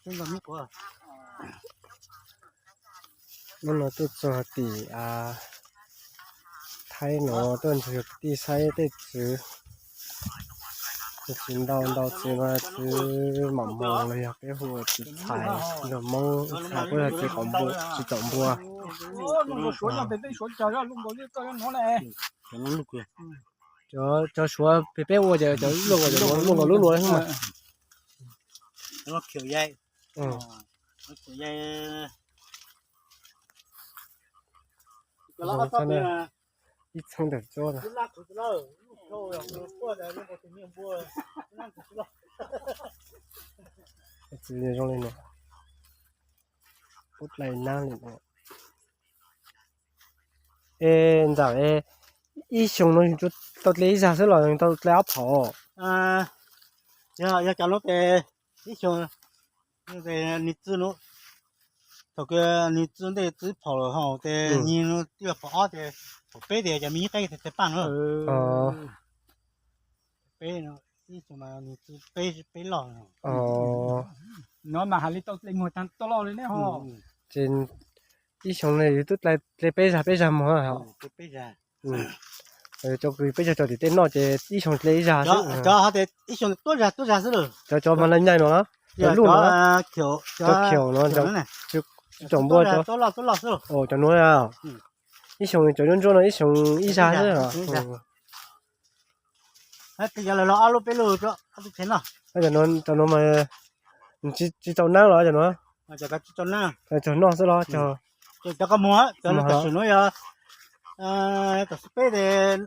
Hnub no tuaj txog tim Thaib no tuaj nrog kwv tij saib tej txwv, txwv ntau ntau txwv no txwv mam moos los yog peb hu ua txwv txhais, nrog Hmoob ib txhais puab yog txwv qaum npua, txwv qaum npua. Cov suav pem peb ua ces cov luaj nkaus lub nua xwb mas. Ib txheeb tawm tsob na. Txwv zoo li no, pub dlai nab li no. Es ntxawm, ib xyoo no yus tau dle ib zag xwb los yus tau dle ob phom? Yog cov no ces ib xyoo nws txwv no, thaum kws nws txwv ntej txwv phom lawm ces nws twb yog phom ob ces phom peb ces cov me nyuam qeb tes paj no. Peb no, ib xyoo mas nws txwv peb, peb loj. No mas hais li tau dle muag tag toj loj li ne ho. Ces ib xyoo no yus twb dle peb zag peb zag muag. Cov kws peb cog cov tim tej noj ces ib xyoo dle ib zag xwb. Cov ho tias ib xyoo tuab zag tuab zag xwb lawm. Cov cov mas laj nyaij no, cov luj no, cov khiaum no, tsis tau npua cov, cov nuav, ib xyoo cov ntsuab ntsuab no ib xyoo ib zag xwb. Cov no mas tsis tau nab los cov no, cog noj xwb los cog, cov koj muag, cov tam sim no yog tam sim peb tes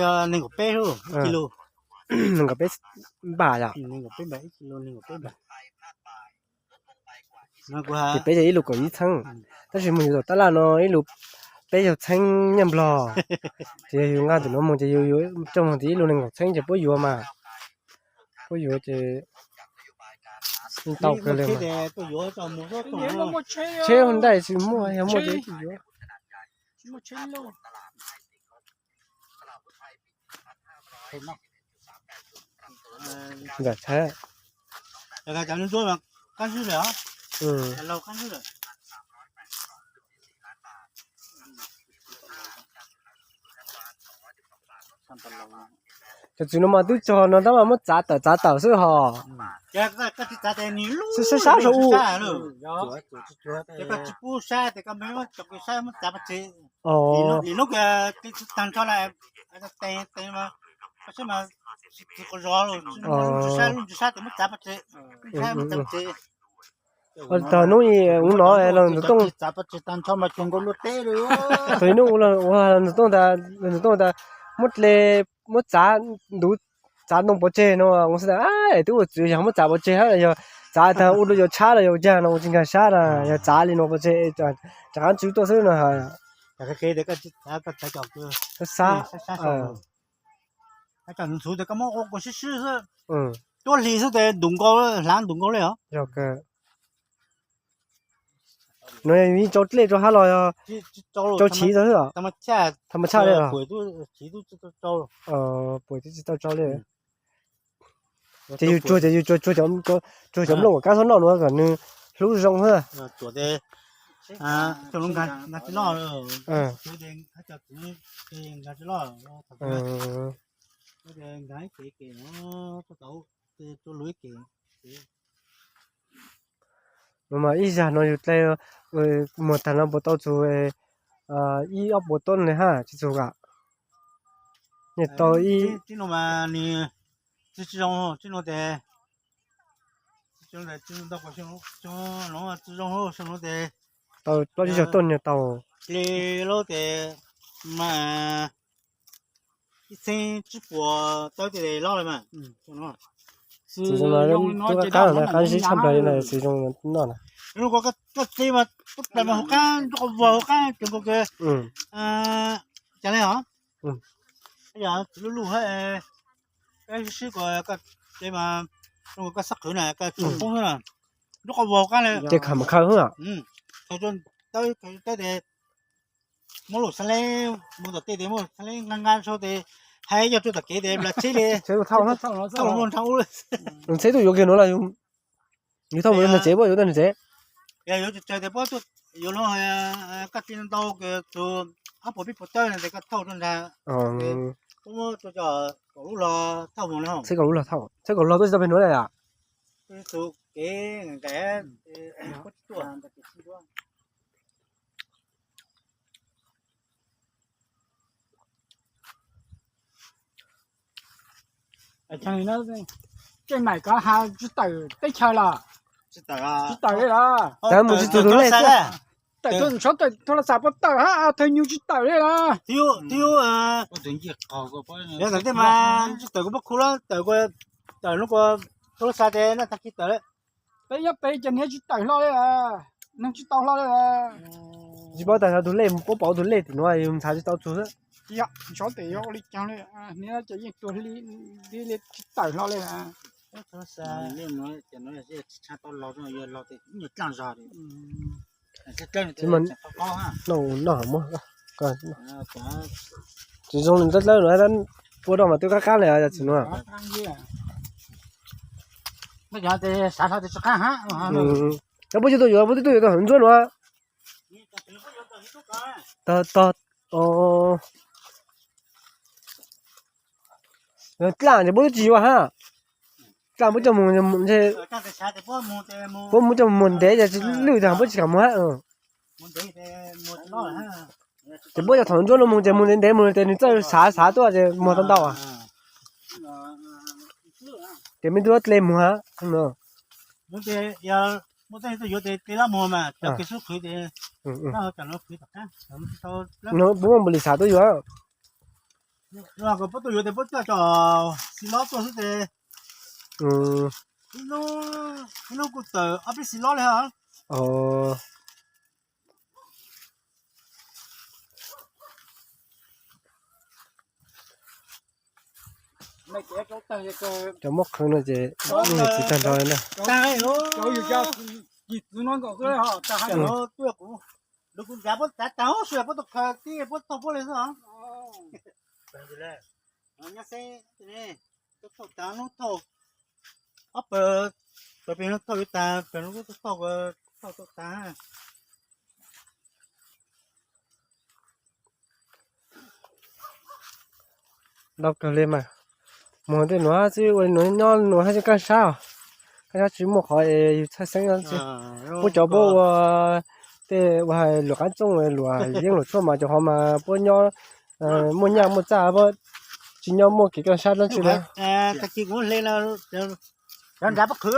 yog nees nkaum peb kilo, nees nkaum peb npam yom. Ces peb ces ib lus kaum ib txheeb, tab sis mus yuav tom tab laj no ib lus peb caug txheeb nyiaj nplog. Ces yog yus nqa tus no mus ces yus coj mus tias ib lus nees nkaum txheeb ces puab yuav mas, puab yuav ces yeej tau kawg li mas. Tsheb hu ntaij tsis muaj, yog muaj ces yuav. Ntxawm tshab. Cov txwv no mas twb txog no tab mas muab txav tawm txav tawm xwb hos. Sab sab saum u. Thaum hnub ub no los ntxoov tooj, thaum hnub ub los ntxoov tooj tas, ntxoov tooj tas muab dle, muab txav ntuv, txav ntoo pov tseg no ua xwb tas, es twb ua txwv yog muab txav pov tseg hab, yog txav tas ua rau yus tshab los yog ua caag no ua tsis nkag sab na, yog txav li no pov tseg, rov qab tswv tuaj xwb no. Sab sab. Tuab hlis xwb tes ntuv nkaus, hlav ntuv nkaus li os. No yog yus yeej tsau dlej rau hab los yog tsau chiv tau xwb os? Tham mas tshaj li os. Puas twb tsis tau tsau li. Ces yus tsuag ces yus tsuag, tsuag cov nplooj kom kab xob noj nuav kom nws hlub zoo xwb. No mas ib zag no yus dle muag tag no puas tau txug ib ob puas tawb ne hab tsis txug kam? Nyiaj tau ib, tsis tsis zoo, tsis zoo tes, tsis zoo, tsis zoo, tau plaub tsib caug tawb nyiaj tau. Dle lawm tes mas ib txheeb tsib puas tawb tej loj li mas. Txiv zoo no twb qab qab no, qab zib tshaj plaws li no txiv zoo noj na. Koj dle mas tub plaws mas hauv qab, nrog qhov vog hauv qab cov nkaus kawg. Cas li os? Yog txiv luj luj hab, koj sib sib kom koj dle mas zoo koj xab qhwv na, koj tsis poob xwb na. Nrog qhov vog hauv qab li. Ces khawm mas khawm xwb. Thaum tawb tes muab lub xab leeb mus tom tej tes muab xab leeb nqa nqa sau tes hais yog rau tom kev tes nplas tsheb li. Tsheb tuaj yuav kiag nuav los yus Yus thauj mus rau nram tsev, puab yuav tau nram tsev. Yog yuav tsis tsawg tias puab yuav no, koj tsis ntau, tus ob puas peb puas tawb tes koj thauj rau nrag, puab muab rau cov kaum lub los thauj mus no. Txhib kaum lub los thauj, txhib kaum lub los tuaj tsis tau pem nuav li os. Tus kev nqaim, puab tsis tuaj. Tseem maim kov has tsis tawm teb chaws los? Tsis tawm li los? Tawm mus tsis tug tus lej xwb. Tawm tug sab tawm tug los xam puas tawm hab, thawj nyug tsis tawm li los? Tsis tawm kuv puab khu lab, tawm, tawm lub kua tug lab xa tes na tag kis tawm li. Peb nyob peb cov niag tsis tawm hlo li, neeg tsis tau hlo li. Tsis paub tas tus lej, puab pom tus lej tim nuav yus ntxhais tsis tau txug xwb. Tsis yog, tsis paub tes yog ua li caag li, niag ces yeej tuag li, tsis tawm hlo li. Tsis mas noj muab, tsis zoo li dlawb dlawb no, pua rau mas twb qab qab li yog tsis nuav. Puab tsis tuaj yuav, puab twb tuaj yuav tau hawv ntsuab nuav. Tog, tog, dlaj ces puab twb tsis yuav hab. Dlaj puab coj mus ntshe, puab muab coj mus ntev ces tsis lwj tag puab tsis kam mus hab. Ces puab coj thaum ntsuab no mus ces mus ntev ntev mus ces nws txawj xav xav tuaj ces muag tau ntau. Ces mej tub dle muag hab. Puab muaj npaum li xav tuaj yuav. Puab tuaj yuav tes puab coj xi lob tuaj xwb tes. Ib hnub kuj tawm ob peb xi lob li os. Cov muab qhwv no ces txiv tag nrho li na. Kuv ncav puab txav taag huv si puab tau khaws tib puab tau puab li xwb os. Nyob xwb, thauj taag hnub thauj ob pawg, pawg pem no thauj yuav taag, pawg no kuj thauj, thauj tau taag. Ntau kawg li mas. Mus tej nuav xwb ua li nuav nyob nuav hab tseem kaaj sab os. Kaaj sab tsis muaj qhov yus txhawj xeeb. Puab cov puab ua tej ua luam qab txoob luam yeeb luam tshuaj mas cov qhov mas puab nyob muaj nyaj muaj txaj, puab tsis nyob muaj kev kaaj sab dlaab tsi li. Tag kis kuv hle no, cov nrad puab qhwv,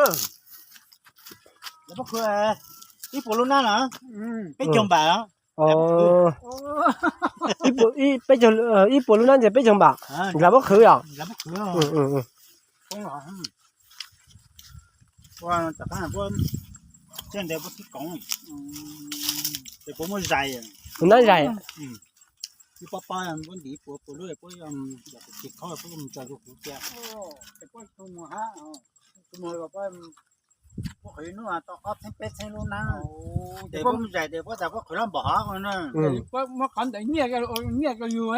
puab qhwv ib puas lub nab na, peb caug npam. Ib puas lub nab ces peb caug npam, nrad puab qhwv os. Tus nab zais. Puab qhwv ib hnub tau ob txheeb peb txheeb lub nab. Ces puab zais tes puab tas puab qhwv lab npam hov na. Muab qhov ntawd nyiaj, nyiaj rau yus.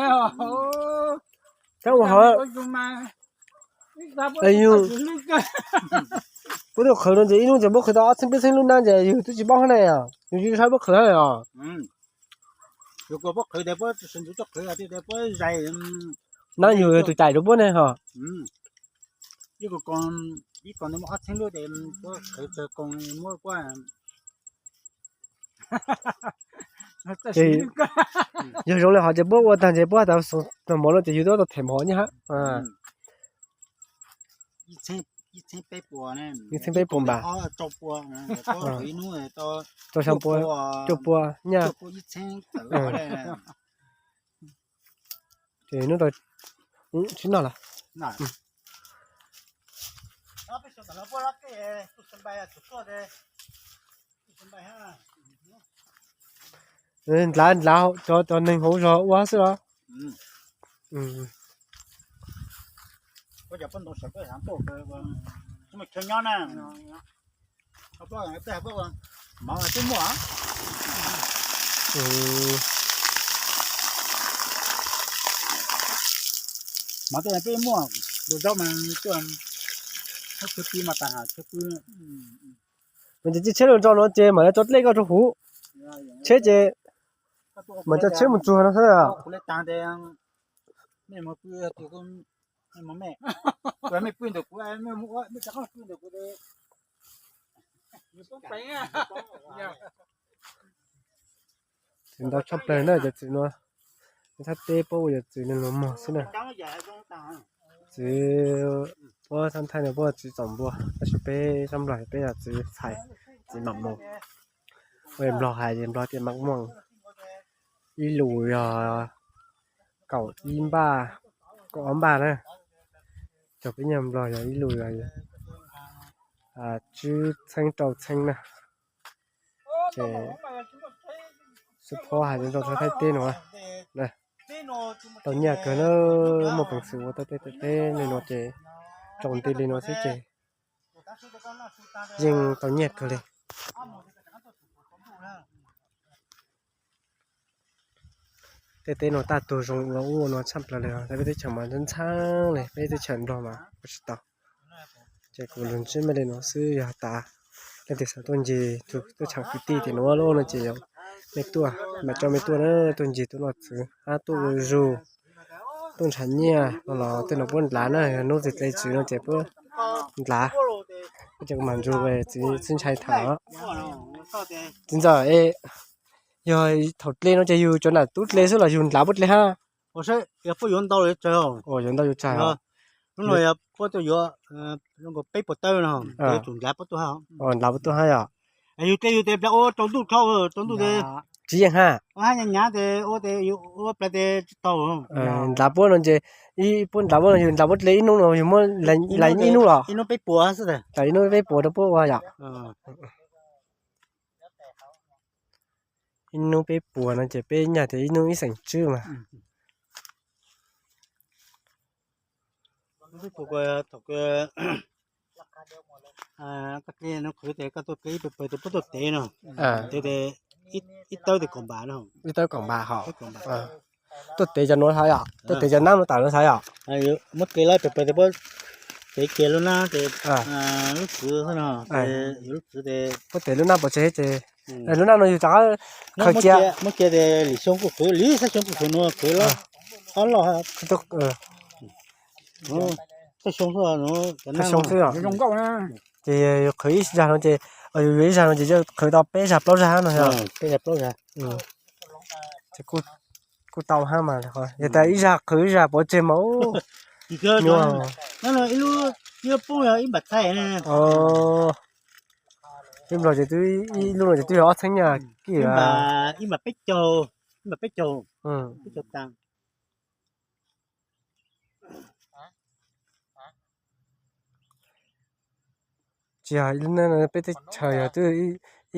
Tab ua hov yus, puab tuaj qhwv no ces ib hnub ces puab qhwv tau ob txheeb peb txheeb lub nab ces yus twb tsis paub hab na, yus tsis saib puab qhwv hab os. Yus kom puab qhwv tes puab sawv ntxuv tuaj qhwv tias puab zais. Nab yug tus cais rau puab ne ho. Ib ko, ib ko ntawd muaj ob txheeb lub tes puab qhwv tsawg koos muab puab. Ces yog zoo li hov ces puab ua tag ces puab tau xoov nag mov no ces yus twb tau them mov nyaj hab. Ib txheeb peb puas npam, rau xya pua, cuaj pua nyaj. Ces hnub tau tsis noj lawm. Ntlav ntlav cov, cov neeg hauv zog ua xwb los? Mov tej peb muaj, tus zaub mas tuaj, chaw pw mas tas chaw pw. Mas ces tsheb los tso no ces mam li tso dlej koj rau huv. Tsheb ces mam coj tsheb mus txuag no xwb. Txiv ntau tshaj plaws na cov txiv no, thaj teb puab ua yog txiv neeg los mog xwb na. Txiv puab thaj thaij no puab txiv txom npua, tab sis peb sab Nplog peb yog txiv txhais, txiv mam mus. Ua Nplog hais ces Nplog tias maj muaj, ib lus yog kaum ib npaj, kaum ob npaj na. Cov peb nyuag Nplog yog ib lus yog tsib txheeb rau txheeb na. Ces xub phob hais rau txog thaij teb no, tau nyiaj kawg na, muaj peev xwm ua tau tej teb li no ces tsaus nti li no xwb ces yeej tau nyiaj kawg li. Tej teb no taj tug zoo ua ub ua no tshaj plaws li, peb teb chaws mas ntxhab ntxhab li, peb teb chaws Nplog mas ua tsis tau. Ces kuv lug ntsib mej li no xwb, yog tas leej twg xav tuaj ncig, tuaj tshaam kwv tij tim nuav lawm no ces yog mej tuaj, mam coj mej tuaj na, tuaj ncig tuaj noj txwv hab tuaj ua zug, tuaj nrhav nyiaj no los tej no puab ndlav na, yog nub txwg dle txwv no ces puab ndlav. Ces kuv mam nrug txiv txwj ntshai tham. Txiv ntxawm, yog thaum dle no ces yug cov nam tub dle xwb los yug ndlav puab dle hab? Puab yuav ntau yuav tsawg, yuav ntau yuav tsawg. Hnub no yog puab tuaj yuav zoo nkaus peb puas tawb no, yuav tsum ndlav puab tuaj hab. Ndlav puab tuaj hab yog? Yug dle yug tes plag ua rau ntuj dhau, rau ntuj tes tsis yeej hab. Ua hab nyav nyav tes ua tes yug ua plag tes tsis tau. Ndlav puab no ces, puab ndlav puab no yug ndlav puab dle ib hnub no yug muab lais ib hnub los? Ib hnub peb puas xwb, lais ib hnub peb puas rau puab ua yom? Ib hnub peb puas no ces peb nyaj tias ib hnub ib xeem tswb mas. Koj dle no qhwv tes koj tuaj dle ib pawg pawg tes puab tuaj tev no, tev tes ib tawb tes kaum npam no. Ib tawb kaum npam hos. Tuaj tev cov nuav xav yom? Tuaj tev cov nab nuav tas nuav xav yom? Muab dle lawm pawg pawg tes puab tev kiag lub nab tes lub txwv xwb no, yog lub txwv tes puab tev lub nab pov tseg ces lub nab no yug rov qab khaws cia. Muab cia tes lim xyoo kuj qhwv, lim xab xyoo kuj qhwv nuav qhwv lawm. Qab loj, xab xyoo xwb, xab xyoo xwb yom? Ces yug qhwv ib zag no ces, yug yuav ib zag no ces qhwv tau peb zag plaub zag no yog? Peb zag plaub zag. Ces kuj tau hab mas, yog tas ib zag qhwv ib zag pov tseg mas ub, nyuaj. Ib lub poob yog ib npam txhaij. Ib nplog ces twb, ib lub no ces twb yog ob txheeb nyaj kij. Ib npam peb caug, ib npam peb caug, peb caug tas. Tsis yog, peb teb chaws yog twb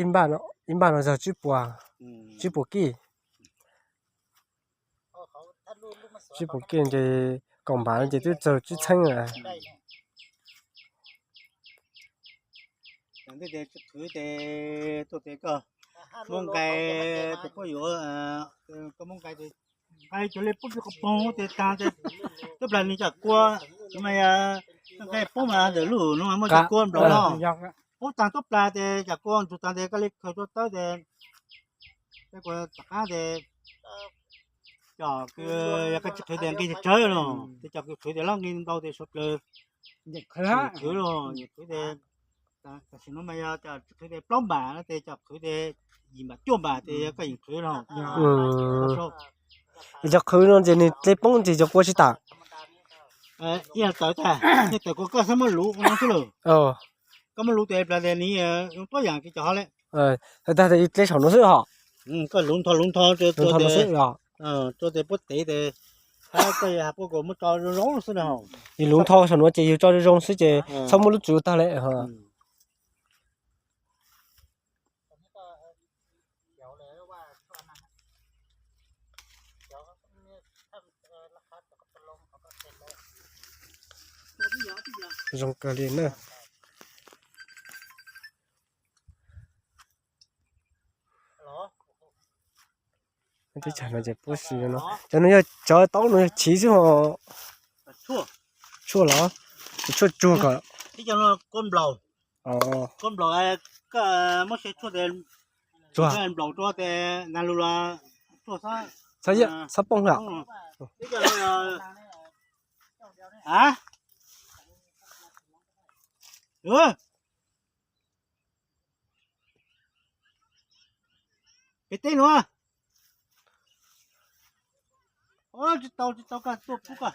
ib npaj no yog tsib puas, tsib puas kij. Tsib puas kij ces kaum npam no ces twb txog tsib txheeb lawm. Tuaj tes koj muab nqai, tes puab yuav, koj muab nqai, nqai cov le poob plig qhov poog tes taag tes, cov plag nwg cov kua, mas yog nqai poob mas ntawm lub no mas muaj cov kua nplaum no, poob taag tuab plag tes cov kua ntsug taag tes koj le khaws rua tawb tes, kua tom qab tes cov kws yog koj tsis qhwv tes nqi tsawg tsawg no, tes cov kws qhwv tes loj nqi ntau tes suav dlawg qhwv los qhwv tes, tam sim no mas yog cov tsis qhwv tes plaub npam no tes cov qhwv tes yim npam cuaj npam tes yog koj yeem qhwv no. Cov qhwv no ces nwg dle poob ces cov kua tsis tam. Ib yam tawm tag, tej tawm kua koj xav muab luv ua no xwb lawm. Koj muab luv tes plag tes nws zoo tuab yaam kws cov hov le. Tag yus dle saum no xwb hos. Koj luv ntho luv ntho, luv ntho no xwb os. Rua tes puab tev tes, hab koj has puab kuas muab tso zoo zoo xwb na. Yus luv ntho saum no ces yus tso zoo zoo xwb ces txhob muab lub tswv tag le. Zoo kawg li na. Teb chaws no ces puab siv no, cov no yog, cov taub no yog chiv xwb os. Tshuaj los? Tshuaj tsuag kom. Koj nplaum, koj muab se tshuaj tes, nplaum rau tes nag lug los tshuaj xab, xab poob lawm. Pem teb nuav. Tsis tau, tsis tau, koj tuaj pub koj.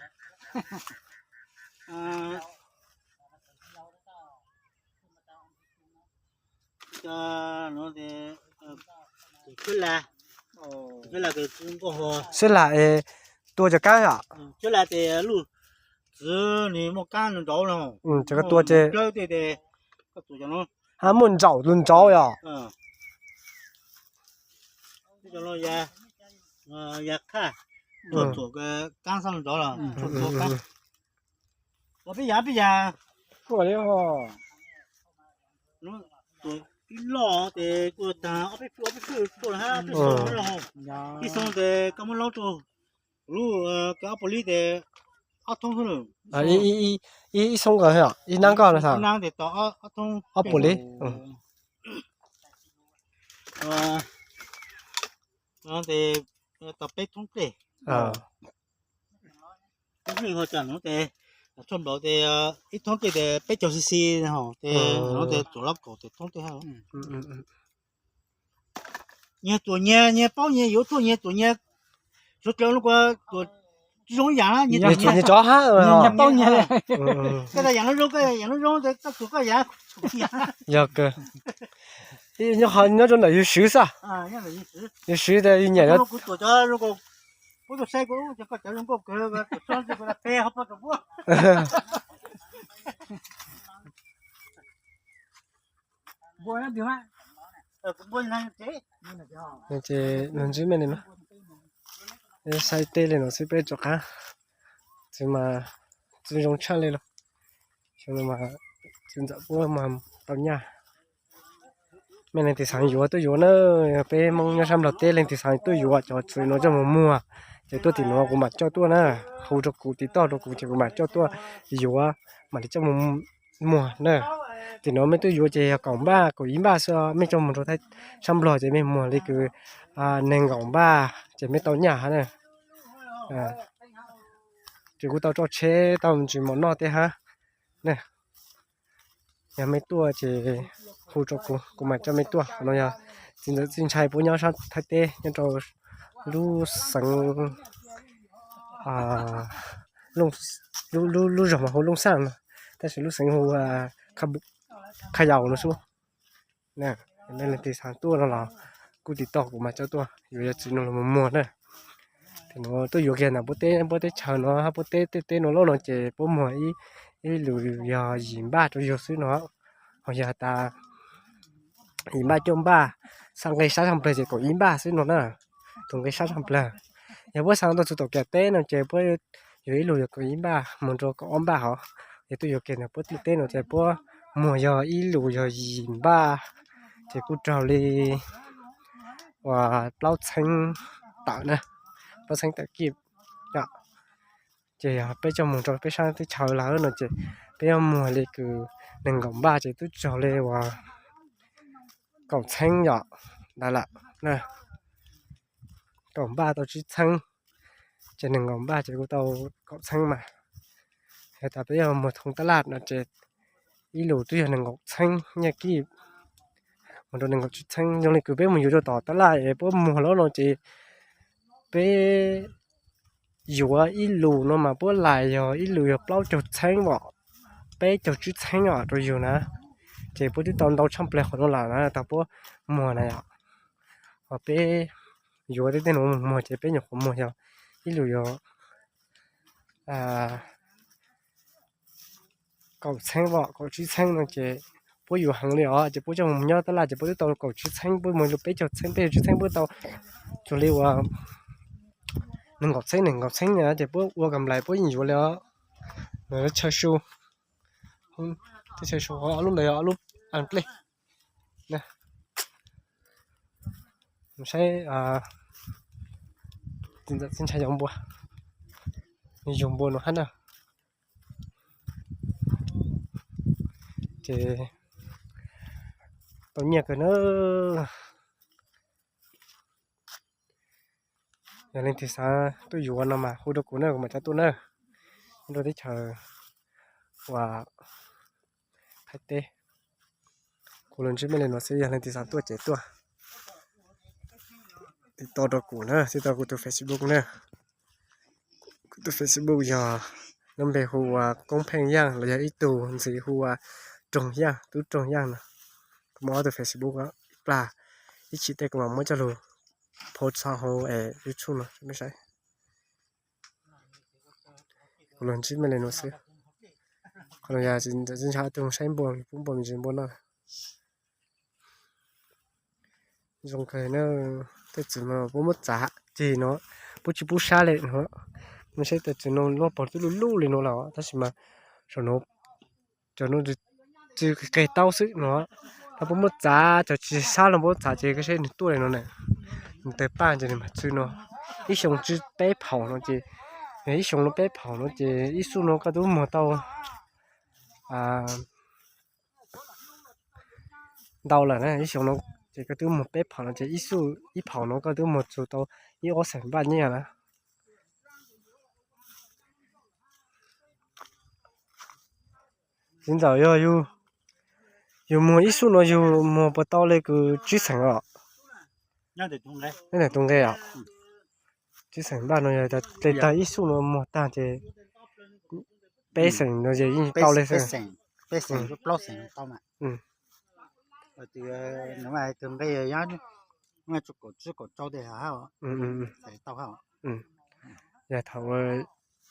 Xwb lam, tua cov kab yom? Xwb lam tes lub txwv nws muaj kab nrauv no. Cov koj tua ces muaj ntsaum tus nrauv yom? Ua peb yam, peb yam. Ib loj tes kuj tag ob peb, ob peb xwb tuaj hab, ib xoo tes koj muab laub rau lub, ob puas lib tes ob thoob xwb. Ib xoo nkaus, ib nab nkoj no, ib nab tes tau ob thoob, ob puas lib. Tes tau peb thoob dlej. Peb thoob dlej ho tsam nuav tes tshuaj nplaum tes ib thoob dlej tes peb caug cc, tes nuav tes tsuam lab kaum tes thoob dlej hab. Nyias tsuam nyias, nyias paub nyias yuav tshuaj nyias tsuam nyias. Suav dlawg lub kua tsuam tsis zoo ib yam, nyias tsuam nyias tsov hab, nyias paub nyias. Koj tas yam no zoo, koj yam no zoo, koj tsuam koj yam. Yog kawg. Nyob rau ntawm yus swv xwb. Yus swv tas yus nyiam. Ces nws ntsib mej li no, saib teb li no xwb peb rov qab. Txwv mas txwv zoo tshaj li los, xyoo no mas txwv ntxawm puab mas tau nyaj. Mej leej twg xaav yuav tuaj yuav na, peb Moob nyob sab Nplog teb leej twg xaav tuaj yuav cov txwv no coj mus muag, ces tuaj tim nuav kuv mam coj tuaj na, hu rau kuv tiv toj rau kuv ces kuv mam coj tuaj yuav, mam li coj mus muag na. Tim nuav mej tuaj yuav ces yog kaum npaj kaum ib npaj xwb, mej coj mus rau sab Nplog ces mej muag li kws neeg nkaum npaj ces mej tau nyaj hab na. Ces kuv tau tso tsheb tau ntsis mov noj teb hab. Yog mej tuaj ces hu rau kuv, kuv mam coj mej tuaj. Qhov no yog txiv ntxawm txij ntshai puab nyob sab Thaib teb nyob rau lub xeev, lub zog mas hu Looj Xaj no, tab sis lub xeev hu Kha Yaus no xwb. Mej leej twg xaav tuaj no los kuj tiv toj kuv mas coj tuaj yuav yog txwv no los muag na. Tim nuav tuaj yuav kiag ntawm puab teb, puab teb chaws no hab puab teb tej teb no loj no ces puab muag ib lus yog yim npaj rau yug xwb no. Ho yog tas yim npaj cuaj npaj, xab nqe sab tshaj plawg ces kaum ib npaj xwb no na. Tus nqe sab tshaj plawg, yog puab xaav tau txug tom kiag teb no ces puab yuav ib lus yog kaum ib npaj mus rau kaum ob npaj hov. Ces tuaj yuav kiag ntawm puab tej teb no ces puab muag yog ib lus yog yim npaj, ces kuj raug li uas plaub txheeb tawm na, plaub txheeb tawm kij. Ces yog peb coj mus rau peb sab teb chaws lawm no ces peb yuav muag li kws nees nkaum npaj ces twb raug li uas kaum txheeb yom, ntawd lawm. Kaum npaj tau tsib txheeb, ces nees nkaum npaj ces kuj tau kaum txheeb mas. Yog tas peb yuav muag thoob tab laj no ces ib lus twb yog nees nkaum txheeb nyiaj kij, mus rau nees nkaum tsib txheeb. Zoo li kws peb mus yuav rau tom tab laj es puab muag lawm no ces peb yuav ib lus no mas puab lais yog ib lus yog plaub caug txheeb os, peb caug tsib txheeb os rau yug na. Ces puab twb tau ntau tshaj plawg qhov no lawm na, tau puab muag na yom. Ho peb yuav tej teb no mus muag ces peb nyuam qhuav muag yog ib lus yog kaum txheeb os, kaum tsib txheeb no ces puab yuav heev li os, ces puab coj mus nyob tab laj ces puab twb tau kaum tsib txheeb, puab muag lus peb caug txheeb, peb caug tsib txheeb puab tau cuag li uas nees nkaum txheeb, nees nkaum txheeb na, ces puab ua kam lais puab yeej yuav li os. Chaw su, teb chaws su, ob lub ntawd yog ob lub nplej. Saib txiv ntxawm txij ntshai yog npua, yug npua no hab na. Ces tau nyiaj kawg na. Yog leej twg xav tuaj yuav no mas hu rau kuv na, kuv mam coj tuaj na. Nyob rau teb chaws uas Thaib teb. Kuv los ntsib mej li no xwb, yog leej twg xav tuaj ces tuaj. Tiv tauj rau kuv na, tiv tauj kuv tus Facebook na. Kuv tus Facebook yog lub npe hu ua Koob Pheej Yaaj los yog ib tug ntxiv hu ua Roog Yaaj, Tub Roog Yaaj no. Kuv muaj ob tug Facebook, ib plag ib chim tej kuv mam muab coj lug post txog hauv YouTube no rau nej saib. Kuv los ntsib mej li no xwb. Qhov no yog tsis ntshaw tus saib npua, pub npua me ntsis npua noj. Zoo kawg na, tej txiv no puab muab txav ceg no, puab tsis pub sab li no. Nej saib tej txiv no luaj pog twb luj luj li no lawm tab sis mas saum no cov no tsis qig taub xwb no. Thaum puab muab txav, cov tsis sab los puab txav ces koj saib nws tuaj li no na. Nws tawg paj ces nws mam tsw no. Ib xyoo tsw peb phaum no ces, ib xyoo no peb phaum no ces ib xuj no koj twb muag tau ntau lawm na, ib xyoo no ces koj twb muag peb phaum no ces ib xuj ib phaum no koj twb muag txug tau ib ob xeem npaj nyiaj na. Txiv ntxawm, yog yus muag ib xuj no yus muag puas tau li kws tsib xeem os? Nyob ntawm tus nqe os. Tsib xeem npaj no yog hle tag ib xuj no muag tag ces peb xeem no ces yeej tau li xwb. Peb xeem, plaub xeem tau mas. Tus nqe kaum tsib kaum rau tej tau. Yog thaum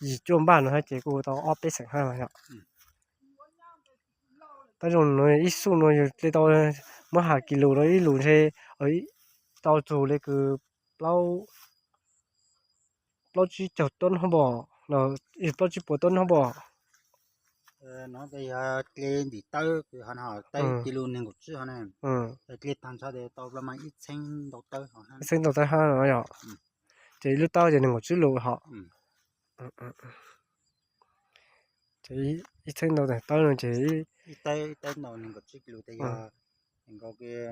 yim cuaj npaj no hab ces kuj tau ob peb xeem hab yom. Tab zoo no ib xuj no yus hle tau, muab has kis lus rau ib lus ntshe tau txug li kws plaub tsib caug tuab nhob npos, plaub tsib puas tuab nhob npos. No yog hle ntim tawb kws ho no tawb kis lus nees nkaum tsib ho na, hle tag nrho ces tau ib txheeb ntau tawb hab no yom. Ces ib lub tawb ces nees nkaum tsib lus hos. Ces ib txheeb ntau tawb no ces ib tawb ntau nees nkaum tsib kis lus tes yog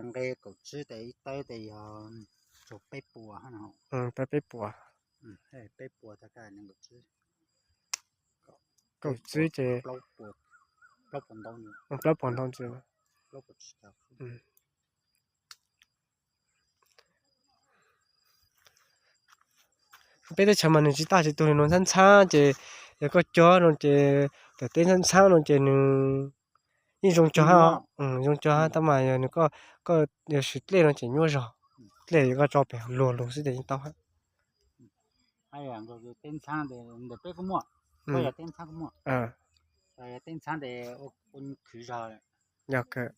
nqe kaum tsib tes ib tawb tes yog txug peb puas, tawb peb puas. Peb puas, kaum tsib ces plaub puas ntau ntsis. Peb teb chaws mas nws tsis tag tsis tug li no, ntxhab ntxhab ces yog koj cog no ces, tam teb ntxhab ntxhab no ces nws yeej zoo cog hab, zoo cog hab tab mas yog nws koj, koj yog siv dlej no ces nyuaj zog, dlej koj tso pem luag lug xwb ces yeej tau hab. Yog kawg.